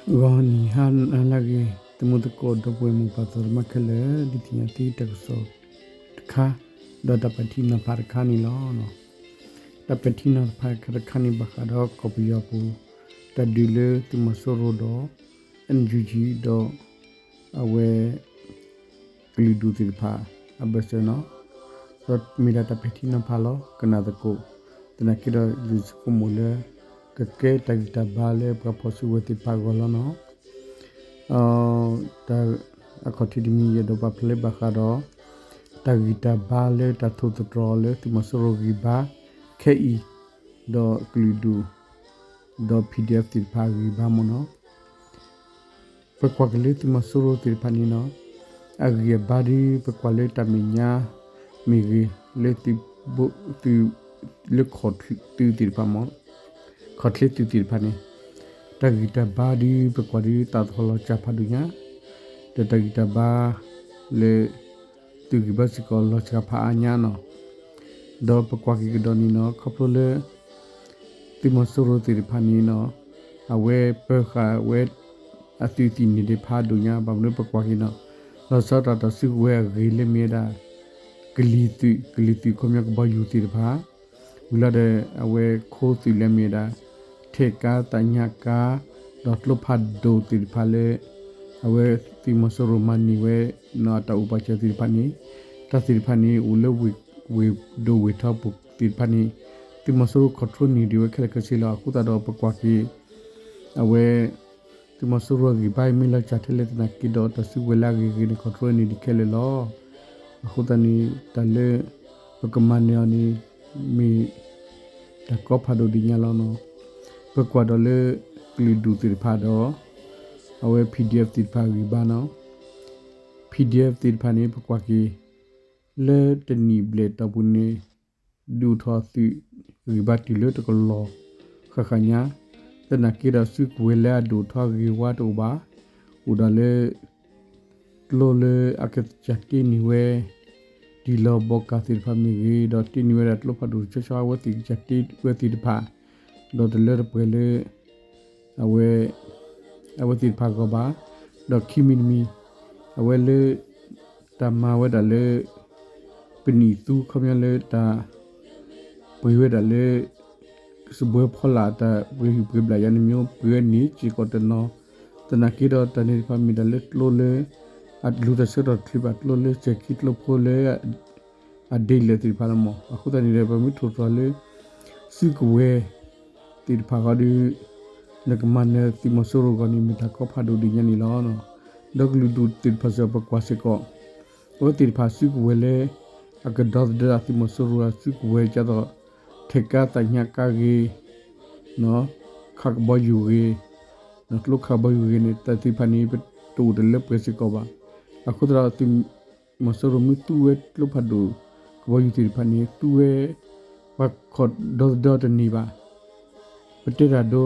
ဂီၤနံၤဟါနၤလၢအဂ့ၤ, သမူသကိးဒီပုၢ်ဝဲၢ်မိၢ်ပၢ်သရၣ်သမါခဲလၢာ် ဒုးသ့ၣ်ညါသုတၢ်ကစီၣ်တခါ, ဒီးတၢ်ပဲာ်ထံနီၤဖးတခါန့ၣ်လီၤ. တၢ်ပဲာ်ထံနီၤဖးတခါတခါန့ၣ် ဘၣ်ဃးဒီးကီၢ်ပယီၤပူၤ တၢ်ဒုးလၢသုးမီၤစိရိၤဒီး NUG ဒီး အဝဲ ကလုာ်ဒူၣ်သ့ၣ်တဖၣ်အဘၢၣ်စၢၤနီၤ, ဒီးမ့ၢ်ဒၣ်တၢ်ပဲာ်ထံနီၤဖးလီၤ ကနၣ်သကိး, သနာ်က့ဒီးယဆိကမိၣ်လၢ ကကဲတၢ်ဂံၢ်တၢ်ဘါလၢပှၤဖီၣ်စုကဝဲၤသ့ၣ်တဖၣ်အဂီၢ်လီၤနီၤ. တၢ် အခီၣ်ထံးတမံၤ ယအဲၣ်ဒိးပာ်ဖျါလၢဘၣ်ဃးဒီး တၢ်ဂံၢ်တၢ်ဘါလၢတၢ်ထိၣ်သတြီၤလၢသုးမီၤစိရိၤဂံၢ်ဘါ ခဲအံၤ ဒီးကလုာ်ဒူၣ် ဒီး PDF သ့ၣ်တဖၣ်အဂံၢ်ဘါမ့ၢ်နီၤ. ပကွၢ်က့ၤလၢသုးမီၤစိရိၤသ့ၣ်တဖၣ်န့ၣ်နီၤ, အဂံၢ်အဘါဒီး ပကွၢ်လၢတၢ်မဲာ်ညါမ့ၢ်ဂ့ၤ လၢသုး လၢခီၣ်သုးသ့ၣ်တဖၣ်မ့ၢ် ခီၣ်ချ့သုးသ့ၣ်တဖၣ်န့ၣ် တၢ်ဂံၢ်တၢ်ဘါဒီး ပကွၢ်ဒီးသးသဟီၣ်လီၤစှၤဖးဒိၣ်ညါ, ဒီးတၢ်ဂံၢ်တၢ်ဘါ လၢ သုးဂံၢ်ဘါစ့ၢ်ကီးလီၤစှၤဖးအါညါနီၤ. ဒီးပကွၢ်က့ၤကဒီးန့ၣ်နီၤ ခီဖျိလၢ သုးမီၤစိရိၤသ့ၣ်တဖၣ်န့ၣ်နီၤ အဝဲပၢၤဃာ်ဝဲ အသုးသ့ၣ်န့ၣ်ဒံးဖးဒိၣ်ညါ ဘၣ်မနုၤပကွၢ်က့ၤနီၤ လီၤဆီဒၣ်တၢ်စုကဝဲၤအဂ့ၢ်လၢမ့ၢ်ဝဲဒၣ် ကလံၤသုး ကလံၤသုးခီပညီကဘီယူၤသ့ၣ်တဖၣ် ဝံၤလီၤဒီး အဝဲခိသုးလၢမ့ၢ်ဝဲဒၣ် ထဲးကါ သးညါကါ ဒီးကျိဖးဒိၣ်သ့ၣ်တဖၣ်လၢ အဝဲသုးမီၤစိရိၤမၤန့ၢ်ဝဲ နီၤအတၢ်အိၣ်ပာ်စၢၤသ့ၣ်တဖၣ်န့ၣ် တၢ်သ့ၣ်တဖၣ်န့ၣ် အိၣ်လၢဝ့ၢ်ဒိၣ်ဝ့ၢ်ထီပူၤသ့ၣ်တဖၣ်န့ၣ် သုးမီၤစိရိၤ control န့ၢ်ဒံးဝဲခဲလၢာ်ခဲဆ့လီၤ. အဃိသတးဒီးပကွၢ်က့ၤ အဝဲ သုးမီၤစိရိၤအဂံၢ်ဘါအံၤမ့ၢ်လီၤစှၤထဲလဲၣ်သနာ်က့ဒီး တၢ်စုကဝဲၤလၢအဂ့ၤဂ့ၤန့ၣ် control န့ၢ်ဒံးခဲလၢာ်လီၤ. အဃိသတးန့ၣ် တၢ်လၢ ပကမၤနၢၤအီၤန့ၣ် မ့ၢ် တၢ်ကီဖးဒိၣ်ဒံးညါလီၤနီၤ. ပကွၢ်ဒီးလၢ ကလုာ်ဒူၣ်သ့ၣ်တဖၣ်ဒီး အဝဲ PDF သ့ၣ်တဖၣ်အဂံၢ်ဘါနီၤ. PDF သ့ၣ်တဖၣ်န့ၣ် ပကွၢ်က့ၤ လၢတနံၣ်ဘျဲၣ်တီၢ်ပူၤန့ၣ် ဒုးအိၣ်ထီၣ်အသုးဂံၢ်ဘါတုၤလၢတကလီၤဃၣ်ဃၣ်ညါ, သနာ်က့ဒီးစုကဝဲၤလၢအဒုးအိၣ်ထီၣ်ဂ့ၤဝါတအိၣ်ဘၣ်, အိၣ်ဒၣ်လၢ ကျိလၢအကစၢ်တ့န့ၢ်ဝဲ ဒ်လီၤဘီကၢ်သ့ၣ်တဖၣ်မ့ၢ်ဂ့ၤ, ဒီးတ့န့ၢ်ဝဲဒၣ်ကျိဖးဒိၣ်တဆီဆီအဝဲသ့ၣ်ကစၢ်တ့ဝဲသ့ၣ်တဖၣ်, ဒီးတလၢတပှဲၤလၢ အဝဲ အဝဲသ့ၣ်တဖၣ်အဂီၢ်ဘၣ်, ဒီးခံမံၤတမံၤ အဝဲလၢ တၢ်မၤဝဲဒၣ်လၢ ပနံာ်သူခီပညီလၢတၢ် ပှ့ၤဝဲဒၣ်လၢ စပွဲဖီလာ်တၢ်ပှ့ၤဟံၣ်ပှ့ၤဘျၣ်ယါန့ၣ်မ့ၢ် ပှ့ၤဝဲန့ၣ်စ့ၢ်ကီးတနီၤ, သနာ်က့ဒီးတၢ်န့ၣ်တဖၣ်မ့ၢ်ဒၣ်လၢကျိလၢ အလူၤတၢ်ဆၢကတီၢ်တချုးဘၣ် ကျိလၢစဲၤခံကျိဖိလၢ အဒ့လဲၣ်သ့ၣ်တဖၣ်လီၤမး. အဃိသတးန့ၣ်ဒီး ပမ့ၢ်ထိၣ်သတြီၤလၢ စုကဝဲၤ သ့ၣ်တဖၣ်ဃီဒီး နကမၤနၢၤသုးမီၤစိရိၤအဂီၢ်န့ၣ် မ့ၢ်တၢ်ကီဖးဒိၣ်ဒံးညါန့ၣ်လီၤ. ဒီးကလုာ်ဒူၣ်သ့ၣ်တဖၣ်စ့ၢ်ကီး ပကွၢ်စ့ၢ်ကီး အဝဲသ့ၣ်တဖၣ်စုကဝဲၤလၢ အကဒီသဒၢဒၣ်သုးမီၤစိရိၤအစုကဝဲၤဒ်သိး ထဲးကါသးညါကါဂ့ၤ ခးကဘီယူၤဂ့ၤ, ကျိခးကဘီယူၤဂ့ၤန့ၣ် တၢ်သ့ၣ်တဖၣ်န့ၣ် ပတအိၣ်တလၢပှဲၤစ့ၢ်ကီးဘၣ်. အဃိသတးဒီး သုးမီၤစိရိၤမ့ၢ်သူဝဲကျိဖးဒိၣ် ကဘီယူၤသ့ၣ်တဖၣ်န့ၣ် သူဝဲ ပှၤခီၣ်ဒီသဒၢတန့ၢ်ဘၣ်. ပတဲတၢ်ဒိ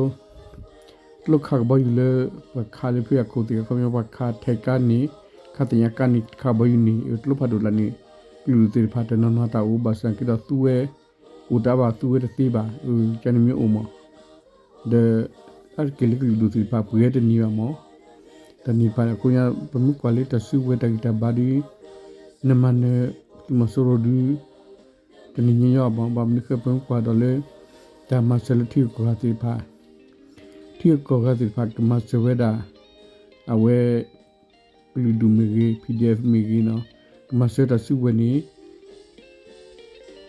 ကျိခးကဘီယူၤလၢ ပှၤခးလၢဖဲအခိၣ်သ့ၣ်ခီပညီ ပှၤခးထဲးကါန့ၣ် ခးသးညါကါန့ၣ် ခးကဘီယူၤန့ၣ် ကျိဖးဒိၣ်လၢန့ၣ် ကလုာ်ဒူၣ်သ့ၣ်တဖၣ်တနီၤနီၤတၢ်အိၣ်ဘၣ်ဆၣ်သနာ်က့ဒီးသူဝဲ အိၣ်တၢ်ဘၣ် သူဝဲတသ့ဘၣ် ကန့ၣ်မ့ၢ်အိၣ်မး ဒီး အါတက့ၢ်လၢကလုာ်ဒူၣ်သ့ၣ်တဖၣ်ပှ့ၤဝဲတန့ၢ်ဘၣ်မး. တၢ်န့ၣ်တဖၣ်န့ၣ် အဃိညါ ပမ့ၢ်ကွၢ်လၢတၢ်စုကဝဲၤတၢ်ဂံၢ်တၢ်ဘါဒီး နမၤနၢၤသုးမီၤစိရိၤဒီး တန့ၢ်ညီညီဘၣ်မး ဘၣ်မနုၤဃိပမ့ၢ်ကွၢ်ဒီးလၢ တၢ်မၤစၢၤလၢထံဂုၤကီၢ်ဂၤသ့ၣ်တဖၣ် ထံဂုၤကီၢ်ဂၤသ့ၣ်တဖၣ်ကမၤစၢၤဝဲဒၣ် အဝဲ ကလုာ်ဒူၣ်မ့ၢ်ဂ့ၤ PDF မ့ၢ်ဂ့ၤနီၤ ကမၤစၢၤတၢ်စုကဝဲၤန့ၣ်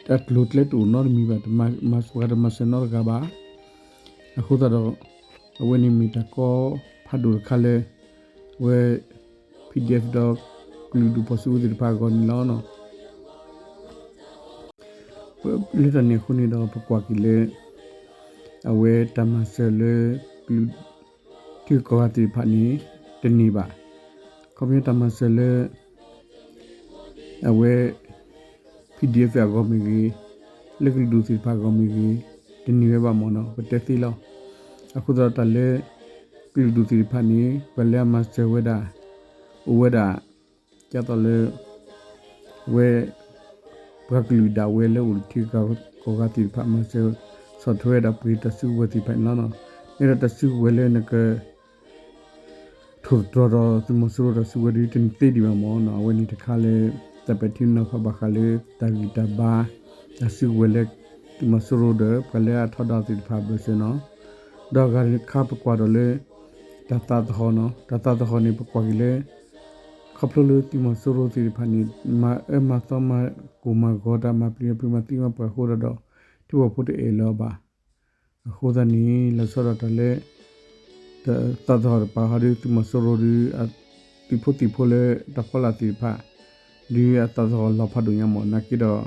အကျိၤအကျဲတအိၣ်နီတမံၤဘၣ် ပှၤတမၤစၢၤနီတဂၤဘၣ်. အဃိသတးဒီး အဝဲန့ၣ်မ့ၢ်တၢ်ကီဖးဒိၣ်တခါလၢ အဝဲ PDF ဒီးကလုာ်ဒူၣ်ဖီၣ်စုကဝဲၤသ့ၣ်တဖၣ်အဂီၢ်န့ၣ်လီၤ. လၢတၢ်န့ၣ်အဃိန့ၣ်ဒီး ပကွၢ်က့ၤလၢ အဝဲတၢ်မၤစၢၤလၢ ကလုာ် ထံဂုၤကီၢ်ဂၤသ့ၣ်တဖၣ်န့ၣ် တန့ၢ်ဘၣ်. ခီပညီတၢ်မၤစၢၤလၢ အဝဲ PDF အဂီၢ်မ့ၢ်ဂ့ၤ, လၢကလုာ်ဒူၣ်သ့ၣ်တဖၣ်အဂီၢ်မ့ၢ်ဂ့ၤ, တန့ၢ်ဝဲဘၣ်မးနီၤ ပတဲသ့လီၤ. အဃိသတးဒီးတၢ်လၢ ကလုာ်ဒူၣ်သ့ၣ်တဖၣ်န့ၣ် ပှၤလၢအမၤစၢၤဝဲဒၣ် အိၣ်ဝဲဒၣ် ဒ်သိးလၢ အဝဲ ပှၤကလုာ်ဒၣ်ဝဲလၢအိၣ်လၢထံဂုၤကီၢ်ဂၤသ့ၣ်တဖၣ် မၤစၢၤဆီၣ်ထွဲဝဲဒၣ်ပှ့ၤတၢ်စုကဝဲၤသ့ၣ်တဖၣ်န့ၣ်လီၤ. မ့ၢ်ဒီးတၢ်စုကဝဲၤလၢနက ထိၣ်သတြီၤဒီးသုးမီၤစိရိၤတၢ်စုကဝဲၤဒုးတန့ၢ်သ့ဒံးဘၣ်မၢ်နီၤ. အဝဲန့ၣ်တခါလၢ တၢ်ပဲာ်ထံနီၤဖးဘၣ်ဃးလၢတၢ်ဂံၢ်တၢ်ဘါ တၢ်စုကဝဲၤလၢ သုးမီၤစိရိၤဒီး ပှၤလၢအထီဒါသ့ၣ်တဖၣ်အဘၢၣ်စၢၤနီၤ. ဒီးအဂၤတခါပကွၢ်ဒီးလၢ တၢ်သးသဟီၣ်နီၤ. တၢ်သးသဟီၣ်န့ၣ် ပကွၢ်က့ၤလၢ ခီဖျိလၢသုးမီၤစိရိၤသ့ၣ်တဖၣ်န့ၣ် မၤအၢမၤသီမၤကိၢ်မၤဂီၤတၢ် မၤပျံၤမၤဖုးမၤသံမၤပှၢ်အဃိဒီး ထံဖိကီၢ်ဖိတအဲၣ်လၢၤဘၣ်. အဃိသတးန့ၣ် လီၤဆီဒၣ်တၢ်လၢ တၢ်သးသဟီၣ်တပၤဟီဒီး သုးမီၤစိရိၤဒီး သုးဖိသံၣ်ဖိလၢတၢ်ဖီလာ်သ့ၣ်တဖၣ် ဒုးအသးသဟီၣ်လီၤဖးဒိၣ်ညါမၢ်. နာ်က့ဒီး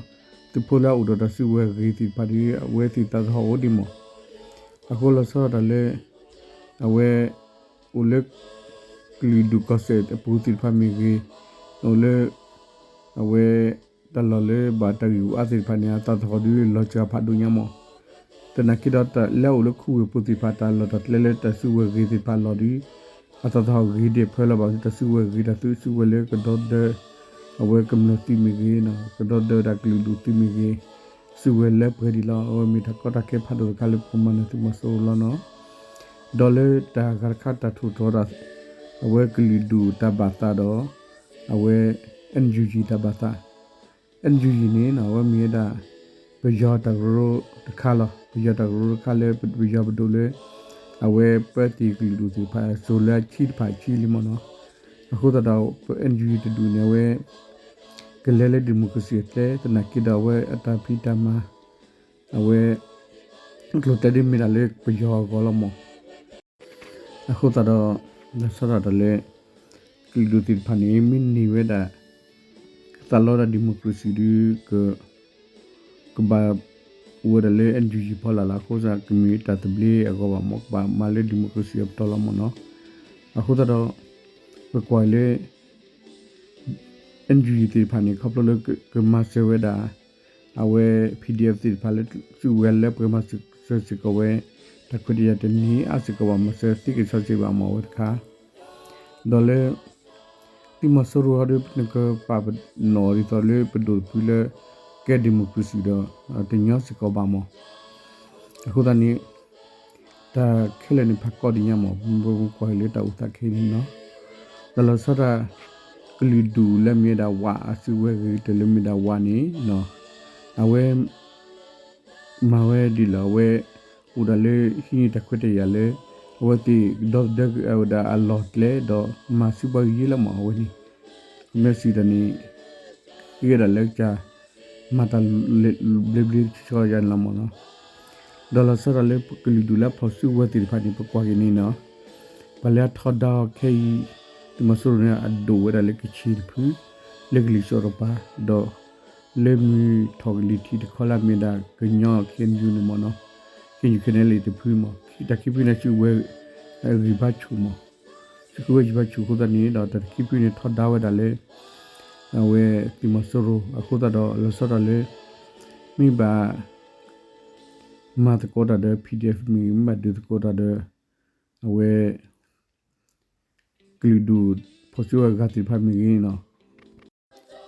သုးဖိလၢအအိၣ်ဒီးတၢ်စုကဝဲၤအဂ့ၤသ့ၣ်တဖၣ်ဒီး အဝဲသ့ၣ်သးသဟီၣ်အိၣ်ဒံးမၢ်. အဃိလီၤဆီဒၣ်တၢ်လၢ အဝဲ အိၣ်လၢ ကလုာ်ဒူၣ်ကီၢ်စဲၣ်အပူၤသ့ၣ်တဖၣ်မ့ၢ်ဂ့ၤ, အိၣ်လၢ အဝဲ တၢ်လီၢ်လၢဘၣ်တၢ်ဂံၢ်အူအါသ့ၣ်တဖၣ်န့ၣ် အသးသဟီၣ်ဒုးလီၤစှၤဖးဒိၣ်ညါမၢ်. သနာ်က့ဒီး တၢ်လၢအအိၣ်လၢခူဝ့ၢ်ပူၤသ့ၣ်တဖၣ် တၢ်လီၢ်တၢ်ကျဲလၢတၢ်စုကဝဲၤဂ့ၤသ့ၣ်တဖၣ်အလီၢ်ဒီး အသးသဟီၣ်ဂ့ၤဒဲးဖဲလီၤဘၣ် တၢ်စုကဝဲၤဂ့ၤ တၢ်သုးစုကဝဲၤလၢကဒီသဒၢ အဝဲကမျၢၢ်သုးမ့ၢ်ဂ့ၤ, ကဒီသဒၢတၢ်ကလုာ်ဒူၣ်သုးမ့ၢ်ဂ့ၤ, စုကဝဲၤလၢပှဲၤဒံးလီၤ. အဝဲမ့ၢ်တၢ်ကီတၢ်ခဲဖးဒိၣ်တခါလၢပကမၤနၢၤသုးမီၤစိရိၤလီၤနီၤ. ဒီးလၢတၢ်ဂၤတခါတၢ်ထိၣ်သတြီၤတၢ် အဝဲကလုာ်ဒူၣ်တၢ်ဘၣ်သးဒီး အဝဲ NUG တၢ်ဘၣ်သး NUG န့ၣ် အဝဲမ့ၢ်ဝဲဒၣ် ပယီၤတၢ်ကရၢတခါလီၤ. ပယီၤတၢ်ကရၢတခါလၢပယီၤပဒိၣ်လၢ အဝဲပၢတ့ၢ်ကလုာ်ဒူၣ်သ့ၣ်တဖၣ် စိၤလၢအဆံတဖၣ်ဆံလံမၢ်နီၤ. အဃိသတးဒီး ပ NUG တဒူၣ်န့ၣ် အဝဲ ကလဲၤလၢ democracy အကျဲ သနာ်က့ဒီးအဝဲအတၢ်ဖံးတၢ်မၤ အဝဲ ကျိၤတဲဒ်မ့ၢ်ဒၣ်လၢပယီၤအဂီၢ်လီၤမၢ်. အဃိသတးဒီး လီၤဆီဒၣ်တၢ်လၢ ကလုာ်ဒူၣ်သ့ၣ်တဖၣ်န့ၣ် မ့ၢ်န့ၢ်ဝဲဒၣ် ကသးလီဒၣ် democracy ဒီး ကဘၣ်အိၣ်ဝဲဒၣ်လၢ NUG ဖီလာ်လီၤ. အဃိသတး ကမ့ၢ်တၢ်သဘျ့အဂီၢ်ဘၣ်မၢ် ကဘၣ်မၤလၢ democracy အပတီၢ်လီၤမၢ်နီၤ. အဃိသတးဒီး ပကွၢ်လၢ NUG သ့ၣ်တဖၣ်န့ၣ် ခီဖျိလၢကမၤစၢၤဝဲဒၣ် အဝဲ PDF သ့ၣ်တဖၣ်လၢ စုကဝဲၤလၢပှဲၤမၤစၢၤစ့ၢ်ကီးဝဲ တၢ်ခွဲးတၢ်ယာ်တန့ၢ်အါစ့ၢ်ကီးဘၣ် မၤစၢၤသ့ကစီစ့ၢ်ဘၣ်မၢ် အဝဲတခါ ဒီးလၢ သုးမီၤစိရိၤဟီဒီး နကပာ်ပနီၣ်ဒ်သိးလၢပဒိၣ်တဖုလၢ ကဲ democracy ဒီး တညီစ့ၢ်ကီးဘၣ်မၢ်. အဃိသတးန့ၣ် တၢ်ခဲလၢာ်န့ၣ် ဖးကီဒံးညါမၢ် ပကွၢ်က့ၤလၢတၢ်အိၣ်သးခဲအံၤန့ၣ်နီၤ. ဒီးလီၤဆီဒၣ် ကလုာ်ဒူၣ်လၢမ့ၢ်ဝဲဒၣ်ဝး အစုကဝဲၤဂ့ၤကတၢၢ်လၢမ့ၢ်ဒၣ်ဝးန့ၣ် အဝဲ မၤဝဲဒ်လဲၣ် အဝဲ အိၣ်ဒၣ်လၢဟံးန့ၢ်တၢ်ခွဲးတၢ်ယာ်လၢ အဝဲသ့ၣ်ကဒီသဒၢဝဲဒၣ်အလီၢ်ကျဲဒီး မၤစုပှၤကယံာ်လီၤမၢ် အဝဲန့ၣ် ခီပညီစံးတၢ်န့ၣ် ကဲဒၣ်လၢကစၢ် မၤတၢ်ဘျ့ဘျ့ဆှီဆှီယါန့ၣ်လီၤမၢ်နီၤ. ဒီးလီၤဆီဒၣ်လၢကလုာ်ဒူၣ်လၢအဖီၣ်စုကဝဲၤသ့ၣ်တဖၣ်န့ၣ် ပကွၢ်က့ၤန့ၣ်နီၤ ပှၤလၢအထီဒါအီၤခဲအံၤ သုးမီၤစိရိၤန့ၣ် အဒိၣ်ဝဲဒၣ်လၢကခ့ၣ်တဖု လၢကလံၤစိးတကပၤ ဒီး လၢမုၢ်ထီၣ်ကလံၤထံးတခီလၢအမ့ၢ်ဒၣ်ကညီ KNU န့ၣ်မၢ်နီၤ KNU KNLA တဖုမၢ် တၢ်ခံဖုန့ၣ် စုကဝဲၤ ဂံၢ်ဘါဆူၣ်မၢ် စုကဝဲၤဂံၢ်ဘါဆူၣ်အဃိသတးန့ၣ်ဒီး တၢ်တခံဖုန့ၣ်ထီဒါဝဲဒၣ်လၢ အဝဲသုးမီၤစိရိၤအဃိသတးဒီး လီၤဆီဒၣ်လၢ မ့ၢ်ဘၣ် မၤသကိးတၢ်ဒီး PDF မ့ၢ်ဂ့ၤ မ့ၢ်ဘၣ်ဒုးသကိးတၢ်ဒီး အဝဲ ကလုာ်ဒူၣ်ဖီၣ်စုကဝဲၤအဂၤသ့ၣ်တဖၣ်မ့ၢ်ဂ့ၤနီၤ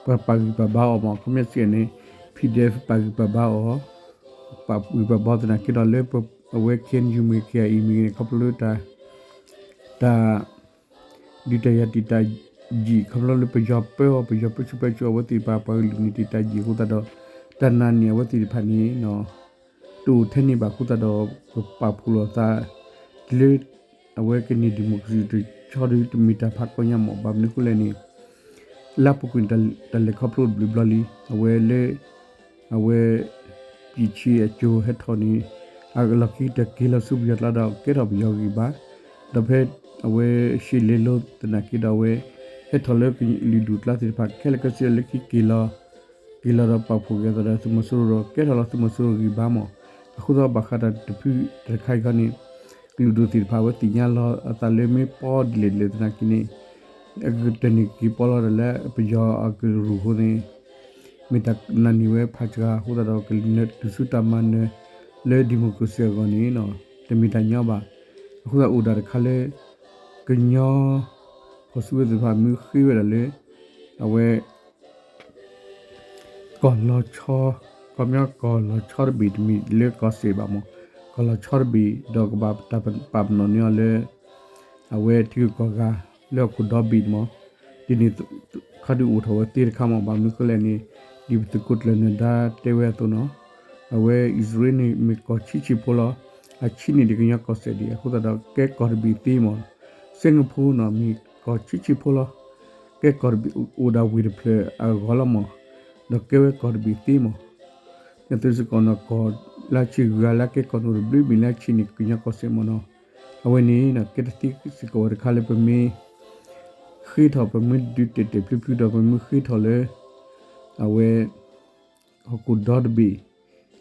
ပှၤပာ်ဂံၢ်ပာ်ဘါအီၤမၢ် ခီပညီစံးန့ၣ် PDF ပာ်ဂံၢ်ပာ်ဘါအီၤ ပာ်ဂံၢ်ပာ်ဘါသနာ်က့ဒီးလၢ အဝဲ KNU မ့ၢ် KIA မ့ၢ်ဂ့ၤန့ၣ် ခီဖျိလၢတၢ် တၢ် ဒုးတၢ်ယၤတံာ်တာ်ယံာ် ခီဖျိလၢပယီၤပၢအီၤ ပယီၤပၢဆူၣ်ပၢစိးအဝဲသ့ၣ်တဖၣ် ပှၤကလုာ်န့ၣ်တံာ်တာ်ယံာ်အဃိသတးဒီး တၢ်နာ်န့ၢ်အဝဲသ့ၣ်တဖၣ်န့ၣ် တအိၣ်ထဲန့ၣ်ဘၣ်အဃိသတးဒီး ပပာ်ဖှိၣ်လိာ်သး လၢ အဝဲကန့ၢ် democracy တဆီဒီးတမ့ၢ်တၢ်ဖးကီညါမၢ် ဘၣ်မနုၤအဃိလဲၣ်န့ၣ် လၢအပူၤကွံာ်န့ၣ် တၢ်လဲၤခီဖျိတဘျီဘျီလံ အဝဲလၢ အဝဲ ပံာ်ဆ့အစိၤဟဲထီၣ်န့ၣ် အလီၢ်ခံကတၢၢ်က့ၤလီၤဆူပယီၤကျါဒီး ကဲထီၣ်ပယီၤဂံၢ်ဘါ ဒီးဖဲ အဝဲရှ့လဲၤလိသနာ်က့ဒီးအဝဲ ဟဲထီၣ်လၢကလုာ်ဒူၣ်ကျါသ့ၣ်တဖၣ် ခဲလၢာ်ခဲဆ့လၢခံက့ၤလီၤ က့ၤလီၤဒီးပာ်ဖှိၣ်က့ၤအသးဒီးသုးမီၤစိရိၤဒီး ကဲထီၣ်လီၤသုးမီၤစိရိၤဂံၢ်ဘါမၢ်. အဃိသတးဘၣ်ဃးတၢ်တဖုတၢ်တခါအံၤခီန့ၣ် ကလုာ်ဒူၣ်သ့ၣ်တဖၣ်အဝဲသ့ၣ်ညါလီၤအသးလၢမ့ၢ်ပီဒ်လဲၣ်ဒ်လဲၣ်သနာ်က့န့ၣ် ကတၢၢ်န့ၢ်က့ၤပီလီၤဒၣ်လၢပယီၤအကရူၢ်အဃိန့ၣ် မ့ၢ်တၢ်နာ်န့ၢ်ဝဲဖးစှၤအဃိသတးဒီး ကလဲၤတုၤဆူတၢ်မၤနၢၤလၢ democracy အဂီၢ်န့ၣ် တမ့ၢ်တၢ်ညီဘၣ်. အဃိသတးအိၣ်ဒၣ်တခါလၢ ကညီ ဖီၣ်စုကဝဲၤသ့ၣ်တဖၣ်မ့ၢ်ဃ့ဝဲဒၣ်လၢ အဝဲ ကီၢ်လီၤဆီ ခီပညီကီၢ်လီၤဆီတဘ့ၣ် တမ့ၢ်လၢကီၢ်စဲၣ်ဘၣ်မၢ် ကီၢ်လီၤဆီတဘ့ၣ် ဒီးကဘၣ်တၢ်ပာ်ပနီၣ်န့ၢ်အီၤလၢ အဝဲထံဂုၤကီၢ်ဂၤ လၢဟီၣ်ခိၣ်ဒီဘ့ၣ်န့ၣ်မး, ဒ်န့ၣ် ခါဒုးအိၣ်ထီၣ်ဝဲသ့တခါမး ဘၣ်မနုၤဃိလဲၣ်န့ၣ်, ဒ်ပသုးခိၣ်ကျၢၢ်နၢၤဒါတဲဝဲအသိးနီၤ, အဝဲအံၣ်စရ့လးန့ၣ်မ့ၢ်ကီၢ်ဆံးဆံးဖိလီၤ, အဆံးန့ၢ်ဒံးကညီကီၢ်စဲၣ်ဒံး အဃိသတးဒီးကဲကီၢ်တဘ့ၣ်သ့မး, စ့ၣ်ကဖိန့ၣ်မ့ၢ်ကီၢ်ဆံးဆံးဖိလီၤ, ကဲကီၢ်တဘ့ၣ်အိၣ်ဒၣ်ဝ့ၢ်တဖျၢၣ်အဂီၢ်လီၤမး, ဒီးကဲဝဲကီၢ်တဘ့ၣ်သ့မး နသုစ့ၢ်ကီးနီၤ ကီၢ်လၢဆံးဂၤလၢကဲကီၢ်န့ၣ်အိၣ်တဘျုးဘ့ၣ်လၢဆံးန့ၢ်ကညီကီၢ်စဲၣ်မးနီၤ, အဝဲန့ၣ် ကဲတသ့စ့ၢ်ကီးဝဲတခါလၢပမ့ၢ် ဃ့ထီၣ်ပမ့ၢ်ဒုးတဲာ်တဲာ်ဖျုးဖျုးဒီးပမ့ၢ်ဃ့ထီၣ်လၢ အဝဲ ဟီၣ်ခိၣ်ဒီတဘ့ၣ်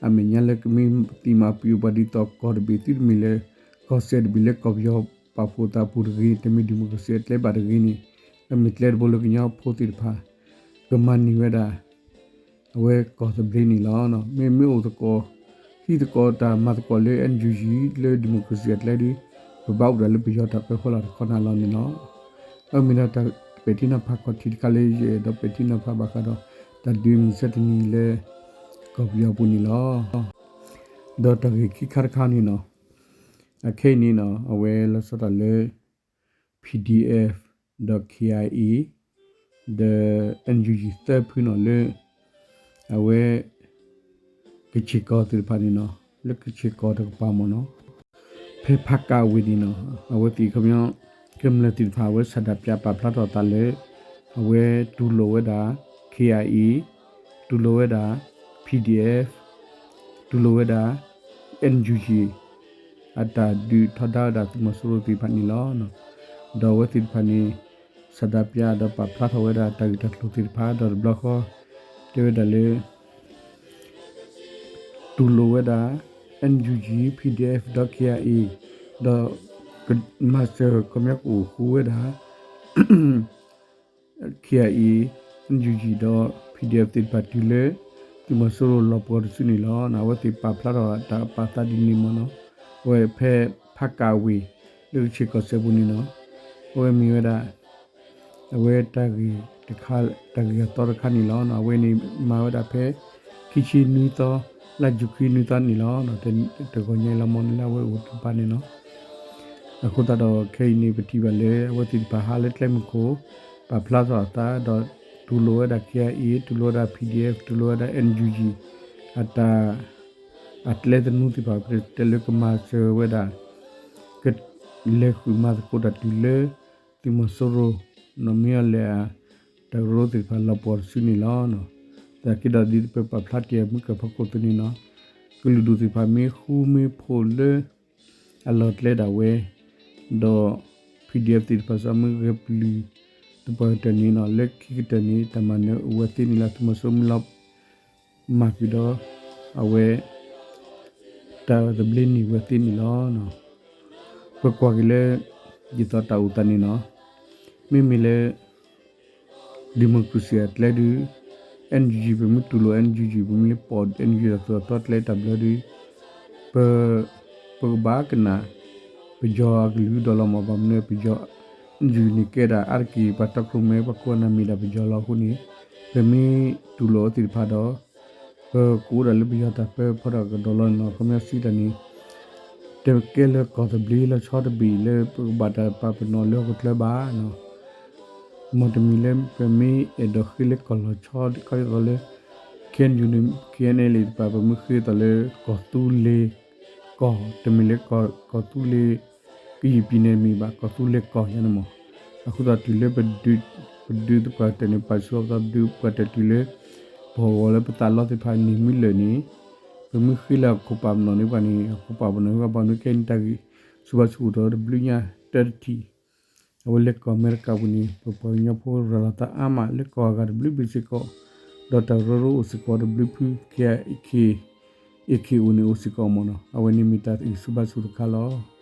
အမဲာ်ညါလၢကမ့ၢ်သံမၤပှဲၤပှၤဒ်သိးကီၢ်တဘ့ၣ်သုတမ့ၢ်လၢ ကီၢ်စဲၣ်တဘ့ၣ်လၢကီၢ်ပယီၤပာ်ဖှိၣ်သးပူၤတဂ့ၤ, တမ့ၢ်ဒံၣ်မိၣ်ကရ့စံၣ်အကျဲဘၣ်တဂ့ၤန့ၣ်, အမ့ၢ်ကျဲတဘိလၢကညီဖိသ့ၣ်တဖၣ် ကမၤန့ၢ်ဝဲဒၣ် အဝဲကီၢ်သဘျ့န့ၣ်လီၤ. မ့မ့ၢ်အိၣ်သကိး ဟံးသကိးတၢ်မၤသကိးလၢ NUG လၢဒံၣ်မိၣ်ကရ့စံၣ်အကျဲဒီး ပဘၣ်အိၣ်ဒၣ်လၢပယီၤတၢ်ပၢဟီလီၤတခီနၤလီၤန့ၣ်လီၤ. အမ့ၢ်ဒီးတၢ်ပဲာ်ထံနီၤဖးခီၣ်ထံးတခါလၢယအဲၣ်ဒိးပဲာ်ထံနီၤဖးဘၣ်ဃးဒီး တၢ်ဒုးမုၢ်ဆ့ၣ်တနံၤလၢ ကီၢ်ပယီၤအပူၤန့ၣ်လီၤ. ဒီးတၢ်ဂ့ၢ်ခံခါတခါန့ၣ်နီၤ, အခဲအံၤန့ၣ်နီၤ အဝဲလီၤဆီဒၣ်တၢ်လၢ PDF ဒီး KIA ဒီး NUG သၢဖုနီၤလၢ အဝဲ ကခ့ၣ်ကီၢ်သ့ၣ်တဖၣ်န့ၣ်နီၤ, လၢကခ့ၣ်ကီၢ်တကပၤမ့ၢ်နီၤ, ဖဲဖးကးဝ့ၢ်န့ၣ်နီၤ, အဝဲသ့ၣ်ခီပညီ ကမျၢၢ်သ့ၣ်တဖၣ်အဝဲဆန္ဒပြပာ်ဖျါထီၣ်အသးလၢ အဝဲတူၢ်လိာ်ဝဲဒၣ် KIA, တူၢ်လိာ်ဝဲဒၣ် PDF, တူၢ်လိာ်ဝဲဒၣ် NUG အတၢ်ဒုးထီဒါဝဲဒၣ်သုးမီၤစိရိၤသ့ၣ်တဖၣ်န့ၣ်လီၤ. ဒီးအဝဲသ့ၣ်တဖၣ်န့ၣ် ဆန္ဒပြဒီးပာ်ဖျါထီၣ်ဝဲဒၣ်တၢ်ဂ့ၢ်တၢ်ကျိၤသ့ၣ်တဖၣ် ဒီးတဘျီဃီ တဲဝဲဒၣ်လၢ တူၢ်လိာ်ဝဲဒၣ် NUG, PDF ဒီး KIA, ဒီး ကမၤစၢၤခီပညီကအိၣ်ဃူဝဲဒၣ် KIA, NUG ဒီး PDF သ့ၣ်တဖၣ်တုၤလၢ သုးမီၤစိရိၤလီၤပှီၤတစုန့ၣ်လီၤ. အဝဲသ့ၣ်ပာ်ဖျါထီၣ်တၢ်ပာ်သးဒ်န့ၣ်မ့ၢ်နီၤ, အဝဲဖဲဖးကးဝ့ၢ် လၢကခ့ၣ်ကီၢ်စဲၣ်ပူၤန့ၣ်နီၤ, အဝဲမ့ၢ်ဝဲဒၣ် အဝဲတၢ်ဂ့ၢ်တခါ တၢ်ဂ့ၢ်အသီတခါန့ၣ်လီၤ. အဝဲန့ၣ်မၤဝဲဒၣ်ဖဲ ခံဆံနွံသီ လါယူၤခံနွံသီန့ၣ်လီၤ. တဂီၤညါအံၤလီၤမ့ၢ်န့ၣ်လၢအဝဲအိၣ်တပၤန့ၣ်နီၤ. အဃိသတးဒီးခဲအံၤန့ၣ် ပထံၣ်ဘၣ်လၢ အဝဲသ့ၣ်တဖၣ်ဟးလၢကျဲမုၢ်ခိၣ် ပာ်ဖျါထီၣ်အသး ဒီးတူၢ်လိာ်ဝဲဒၣ် KIA, တူၢ်လိာ်ဝဲဒၣ် PDF, တူၢ်လိာ်ဝဲဒၣ် NUG အတၢ် အကျဲသနူသ့ၣ်တဖၣ် ပတဲလၢကမၤစၢၤဝဲဒၣ် ကလဲၤဃုာ်မၤသကိးတၢ်တုၤလၢ သုးမီၤစိရိၤ နီၢ်မ့အီၣ်လဲၣ်အ တၢ်ကရၢသ့ၣ်တဖၣ်လီၤပှီၤတစုန့ၣ်လီၤ. သနာ်က့ဒီးဒ်ပပာ်ဖျါတ့ၢ်အမုၢ်ကၢၢ်ဖီခိၣ်သ့ၣ်န့ၣ်နီၤ, ကလုာ်ဒူၣ်သ့ၣ်တဖၣ်မ့ၢ်ဃူမ့ၢ်ဖိးလၢ အလီၢ်ကျဲဒၣ်ဝဲ, ဒီး PDF သ့ၣ်တဖၣ်စ့ၢ်မ့ၢ်ဂဲၤပျုၢ် သပှၢ်ကတၢၢ်န့ၣ်နီၤ, လၢခံကတၢၢ်န့ၣ် တၢ်မၤနၢၤအိၣ်ဝဲသ့န့ၣ်လီၤ. သုးမီၤစိရိၤမ့ၢ်လီၤ မၤဃုာ်ဒီး အဝဲ တၢ်သဘျ့န့ၢ်ဝဲသ့န့ၣ်လီၤ. ပကွၢ်က့ၤလၢ ဒ်သိးတၢ်အိၣ်သးန့ၣ်နီၤ, မ့မ့ၢ်လၢ democracy အကျဲဒုး NUG ပမ့ၢ်တူၢ်လိာ် NUG ပမ့ၢ်လၢပိာ် NUG တၢ်သိၣ်တၢ်သီကျဲတၢ်ဘျၢဒုး ပ ပကဘၣ်ကနၣ် ပယီၤအကလုာ်ဒိၣ်လီၤမး ဘၣ်မနုၤပယီၤ NUG န့ၣ်ကဲဒၣ်အါတက့ၢ် ပှၤတီခိၣ်ရိၣ်မဲ ပှၤကိးဂၤဒဲးမ့ၢ်ဒၣ်ပယီၤလီၤအဃိန့ၣ် ပမ့ၢ်တူၢ်လိာ်အဝဲသ့ၣ်တဖၣ်ဒီး ပကအိၣ်ဒၣ်လၢပယီၤတၢ်ပၢဖီတၢ်ကဒီးလီၤန့ၣ်နီၤ. ခီပညီစံးတၢ်န့ၣ် တကဲလၢကီၢ်သဘျ့လီၤဆီတဘ့ၣ်လၢပကဘၣ်တၢ်ပာ်ပနီၣ်လၢဟီၣ်ခိၣ်ချၢဘၣ်နီၤ. မ်တမံၤလၢပမ့ၢ်အဲၣ်ဒိးဃ့လၢကီၢ်လီၤဆီတခီဒ်သိးလၢ KNU န့ၣ် KNLA တဖၣ် ပမ့ၢ်ဃ့အသးလၢကီၢ်သူလ့ၤကီၢ် တမ့ၢ်လၢကီၢ်သူလ့ၤ ကယံာ်ပံၤန့ၣ်မ့ၢ်ဘၣ် ကီၢ်သူလ့ၤကီၢ်ယါန့ၣ်မး. အဃိသတးတုၤလၢ ပဒုးသပှၢ်တၢၢ်န့ၣ် ပာ်ဆူၣ်အသးပဒုးသပှၢ်တၢၢ်တုၤလၢ ပဟီၣ်ကဝီၤလၢပသးလီသ့ၣ်တဖၣ်န့ၣ်မ့ၢ်လၢာ်န့ၣ် ပမ့ၢ်ဃ့လၢဟီၣ်ခိၣ်ပာ်ပနီၣ်န့ၢ်ပှၤန့ၣ် ဟီၣ်ခိၣ်ပာ်ပနီၣ်န့ၢ်ပှၤဘၣ်မနုၤခဲအံၤန့ၣ် တၢ်ဂ့ၢ်ဆူၣ်ဘါဆူၣ်အိၣ်ထီၣ်တဘျုးညါတၢ်တထံၣ် အဝဲလၢကီၢ်အမဲရကၤပူၤန့ၣ် ပပှၤကညီဖိရၤလီၤသးအါမးလၢကီၢ်အဂၤတဘျုးဘ့ၣ်စ့ၢ်ကီး ဒီးတၢ်ရၢရိအိၣ်စ့ၢ်ကီးတဘျုးဖု ခ့ ခ့ ခ့ အိၣ်န့ၣ်အိၣ်စ့ၢ်ကီးမ့ၢ်နီၤ. အဝဲန့ၣ်မ့ၢ်တၢ်ဂ့ၢ်ဆူၣ်ဘါဆူၣ်တခါလီၤ.